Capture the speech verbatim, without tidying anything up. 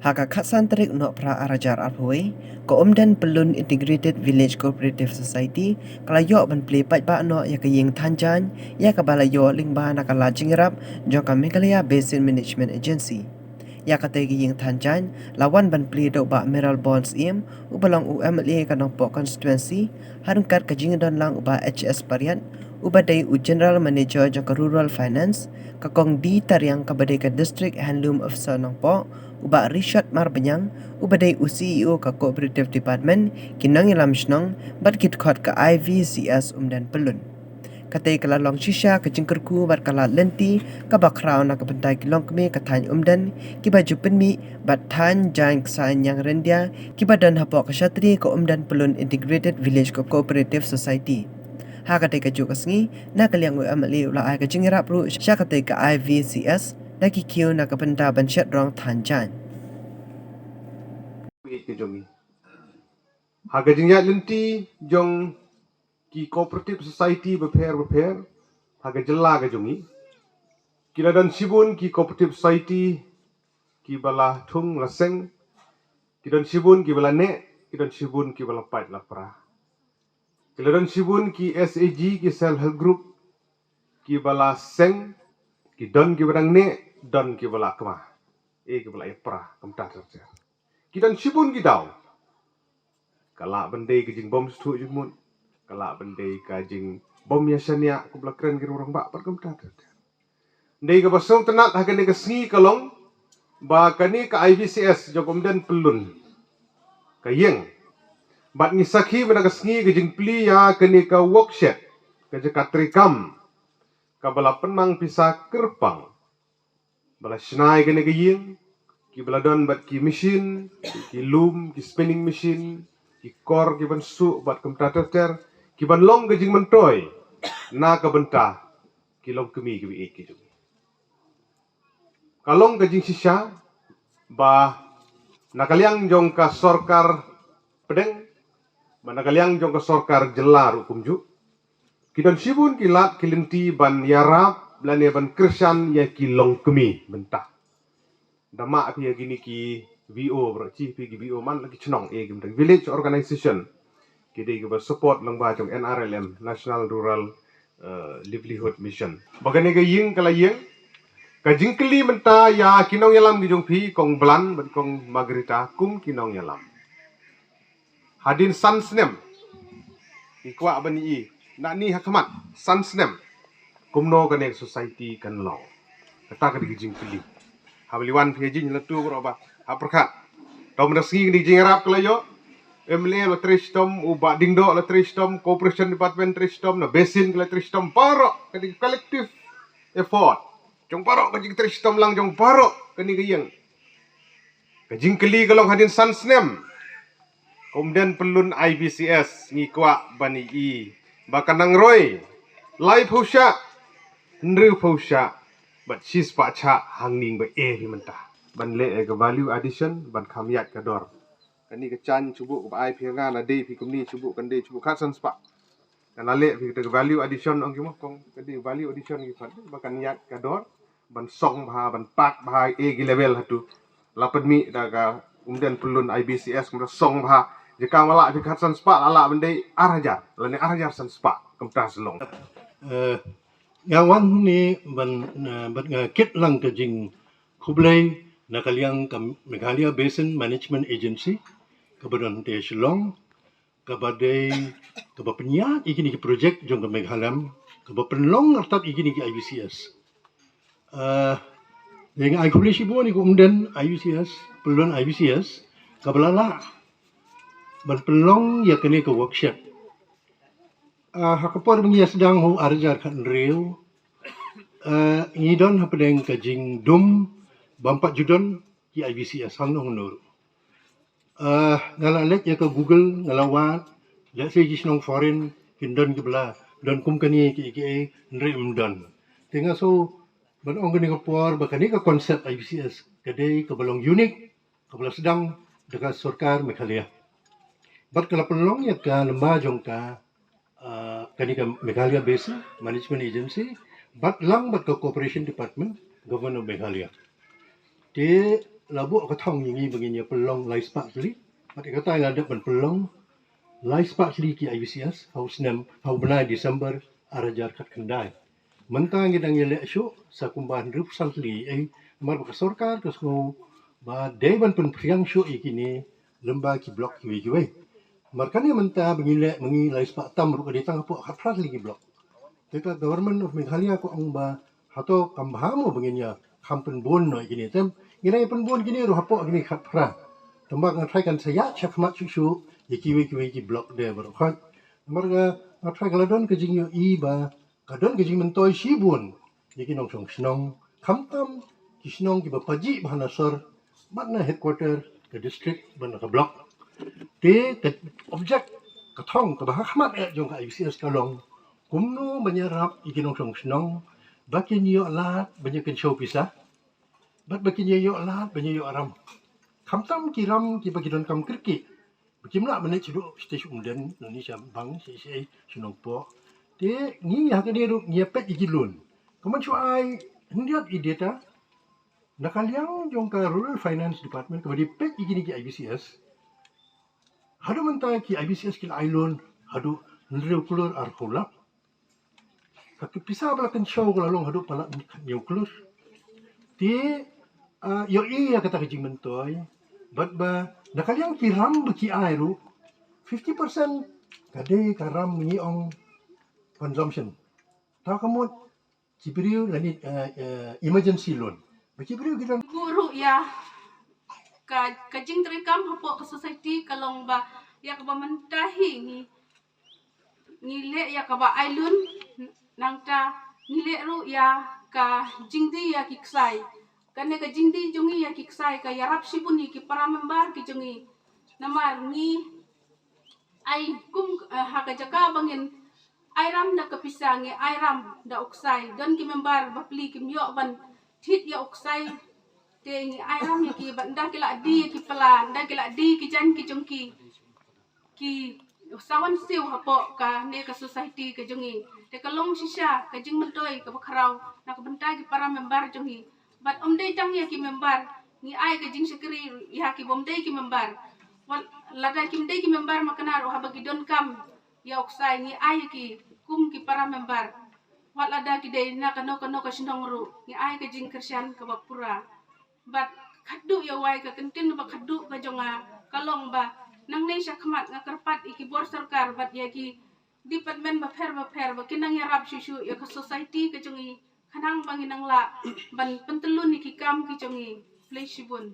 Ha ka khatsan tarik u Nohprah ar hajar arphew wei, ka Umden Pyllun Integrated Village Cooperative Society ka la ïoh ban plie paidbah noh ïa ka ïing than jaiñ ïa kaba la ïoh lyngba na ka lad jingïarap jong ka Meghalaya Basin Management Agency. Ïa katei ka ïing than jaiñ la wan ban plie da u Bah Mayralborn Syiem, uba long u M L A ka Nongpoh Constituency, ha ryngkat ka jingdon lang u Bah H S Pariat, uba dei u General Manager jong ka Rural Finance, ka Kong D Tariang kaba dei ka District Handloom Officer Nongpoh, u Bah Richard Marbaniang, uba dei u C E O ka Cooperative Department, ki nongïalam shnong bad ki dkhot ka I V C S Umden Pyllun. Katei ka la long shisha ka jingkyrkhu bad ka lad lynti kaba khraw na ka bynta ki longkmie ka thaiñ Umden, kiba ju pynmih bad thaiñ jaiñ Ksaiñiang Ryndia, kiba don hapoh ka shatri ka Umden Pyllun Integrated Village Co- Cooperative Society. Ha katei kajuh ka sngi, na ka liang u M L A u la ai ka jingïarap ruh sha katei ka I V C S da ki kiew na ka bynta ban shet rong than jaiñ. Ha ka jingïaid lynti jong ki cooperative society bapher bapher ha ka jylla ka jong ngi, ki la don shibun ki cooperative society kiba la thung la seng, ki don shibun kiba la neh, ki don shibun kiba la pait la pra. Ki la don shibun ki S H G, ki self help group, kiba la seng, ki don kiba dang neh, don kiba la kma, eh, kiba la ïa pra kumta ter ter. Ki don shibun ki daw. Ka lah ban dei ka jingbym sngewthuh jingmut, ka lah ban dei ka jingbym ïa shaniah, kumba la kren ki rangbah bad kumta ter ter. Dei kaba sngewtynnat ha kane ka sngi ka long ba kane ka I V C S jong Umden Pyllun ka ïeng. Bad ngi sakhi mynta ka sngi ka jingplie ïa kane ka workshop, ka jaka treikam, kaba la pynmang pisa kyrpang, ba la shna ïa kane ka ïing, kiba la don bad ki machine, ki lum, ki spinning machine, ki kor kiban suh bad kumta ter ter, kiban long ka jingmyntoi na ka bynta ki longkmie kiba ïeit ki jong ngi. Ka long ka jingshisha ba na ka liang jong ka sorkar pdeng, ba na ka liang jong ka sorkar jylla ruh kumjuh, ki don shibun ki lad ki lynti ban ïarap lane ban kyrshan ïa ki longkmie mynta. Da map ïa kine ki V O, bro, chi phi ki V O man la ki chnong, eh, ki mynta village organization, ki dei kiba support lyngba jong N R L M, National Rural, eh, Livelihood Mission. Ba kane ka ïing ka la ïeng, ka jingkylli mynta ïa ki nongïalam ki jong phi, Kong Blan bad Kong Margarita, kum ki nongïalam. Hadien san snem, ngi kwah ban ïohi, na ni ha khmat san snem, kumno kane ka society kan long. Kata ka dei ka jingkylli. Haba li wan phi ha jing la tu bro ba ha pyrkhat. Tom na sngi kane ka jingïarap ka la ïoh, M L A la trei shitom, u Bah Diengdoh la trei shitom, Cooperation Department trei shitom, na Basin ka la trei shitom, baroh ka dei collective effort jong baroh, ka jingtrei shitom lang jong baroh kane ka ïing. Ka jingkylli ka long hadien san snem, Umden Pyllun I V C S, ngi kwah ban ïohi ba kan nang roi laiphew shah, hynriewphew shah bad shispah shah hangne ba eh hi mynta, ban leh ïa ka value addition, ban kham ïaid ka dor. Kane ka jaiñ shu buh kaba ai phi nga, na dei phi kumne shu buh, kan dei shu buh khatsan spah. Kan leh phi kata ka value addition, ong ki mo, Kong, ka dei value addition ki pat, ba kan ïaid ka dor ban song bha, ban pak bha, eh, ki level hato. La pynmih da ka Umden Pyllun I V C S, kumta song bha. Jaka ma lah phi khatsan spah, la lah ban dei ar hajar lane ar hajar san spah, kumta sa long. Eh, nga wan hangne ban, eh, ban nga kit lang ka jingkhublei na ka liang ka Meghalaya Basin Management Agency, kaba don te Shillong, kaba dei, kaba pynïaid ïa kine ki projek jong ka Meghalaya, kaba pynlong artat ïa kine ki I V C S. Ah, ïa nga ai khublei shibun ïa ka Umden I V C S, Pyllun I V C S, kaba la lah ban pynlong ïa kane ka workshop. Ah, ha ka por ba ngi ïa sdang ha u ar hajar khathynriew, ah, ngi don hapdeng ka jingdum bym pat ju don ki I V C S hangno hangno ruh. Ah, nga la leit ïa ka Google, nga la wad, lehse ki shnong foreign kin don kiba la don kum kane ki, ki, hynrei ym don. Te nga sngew ban ong kane ka por ba kane ka concept I V C S ka dei kaba long unique, kaba la sdang da ka sorkar Meghalaya. Bad ka la pynlong ïa ka lyngba jong ka, ah, kane ka Meghalaya Basin Management Agency, bad lang bad ka Cooperation Department, Government of Meghalaya. Te La buh ka thong ïa ngi ba ngin ïa pynlong lai spah tylli. Bad ïa kata la dep ban pynlong lai spah tylli ki I B C S ha u snem, ha u bnai December ar hajar khatkhyndai. Mynta ngi dang ïaleh shuh sa kumba hynriewphew san tylli ei, namar ba ka sorkar ka sngew ba dei ban pynphriang shuh ïa kine lyngba ki block kiwei kiwei. Namar kane mynta ba ngi leh ma ngi lai spah tam ruh ka dei tang hapoh khatphra tylli ki block. Te ka Government of Meghalaya ka ong ba hato kam bha mo ba ngin ïa kham pynbun noh ïa kine, te ngi dang ïa pynbun kine ruh hapoh kine khatphra. Tangba nga tharai kan sa ïaid shakhmat shuh shuh ïa kiwei kiwei ki block de baroh khoit. Namar ka, nga tharai ka la don ka jingïohi ba ka don ka jingmyntoi shibun ïa ki nongshong shnong, khamtam ki shnong kiba pajih bha na sor bad na headquarter ka district bad na ka block. Te ka object, ka thong kaba ha khmat eh jong ka I B C S ka long kumno ban ïarap ïa ki nongshong shnong ba kin ïoh lad ban ïa kynshew pisa bad ba kin ïoh lad ban ïoh ram, khamtam ki ram kiba ki donkam kyrkieh. Ba kim lah ban leit shaduh sha sha Umden, lane sha Bang, sha, sha, sha Nongpoh. Te ngi ha kane ruh ngi ïa peit ïa ki loan. Ka man shu ai hynriat i data na ka liang jong ka Rural Finance Department kaba dei peit ïa kine ki I B C S. Haduh mynta ki I B C S ki la ai loan haduh hynriew klur arphew lak. Ka pisa ba la kynshew ka la long haduh palat hynñiew klur. Te, ah, ïohi ïa kata ka jingmyntoi bad ba na ka liang ki ram ba ki ai ruh fifty percent ka dei ka ram ngi ong consumption. Ta ka mut ki briew lane, eh, eh, emergency loan. Ba ki briew ki don. Ku ruh ïa ka, ka jingtrei kam hapoh ka society ka long ba ïa kaba mynta hi ngi, ngi leh ïa kaba ai loan, nangta ngi leh ruh ïa ka jingdie ïa ki ksai. Kane ka jingdie jong ngi ïa ki ksai ka ïarap shibun ïa ki para member ki jong ngi. Namar ngi ai kum, eh, ha ka jaka ba ngin ai ram da ka pisa ngi ai ram da u ksai. Don ki member bapli kim ïoh ban thied ïa u ksai. Te ngi ai ram ïa ki bad ynda ki la die ïa ki pla, ynda ki la die ki jaiñ ki jong ki, ki sa wan siew hapoh kane ka society ka jong ngi. Te ka long shisha ka jingmyntoi kaba khraw na ka bynta ki para member jong ngi. Bad ym dei tang ïa ki member, ngi ai ka jingshakri ïa ki bym dei ki member. Wat lada kim dei ki member ma kane ruh haba ki donkam ïa u ksai ngi ai ïa ki kum ki para member. Wat lada ki dei na kano kano ka shnong ruh ngi ai ka jingkyrshan kaba pura. Bad khadduh ïa wai ka kyntien ba khadduh ka jong nga ka long ba nangne shakhmat nga kyrpad ïa ki bor sorkar bad ïa ki department bapher bapher ba kin nang ïarap shuh shuh ïa ka society ka jong ngi khnang ba ngin nang lah ban pyntyllun ïa ki kam ki jong ngi. Khublei shibun.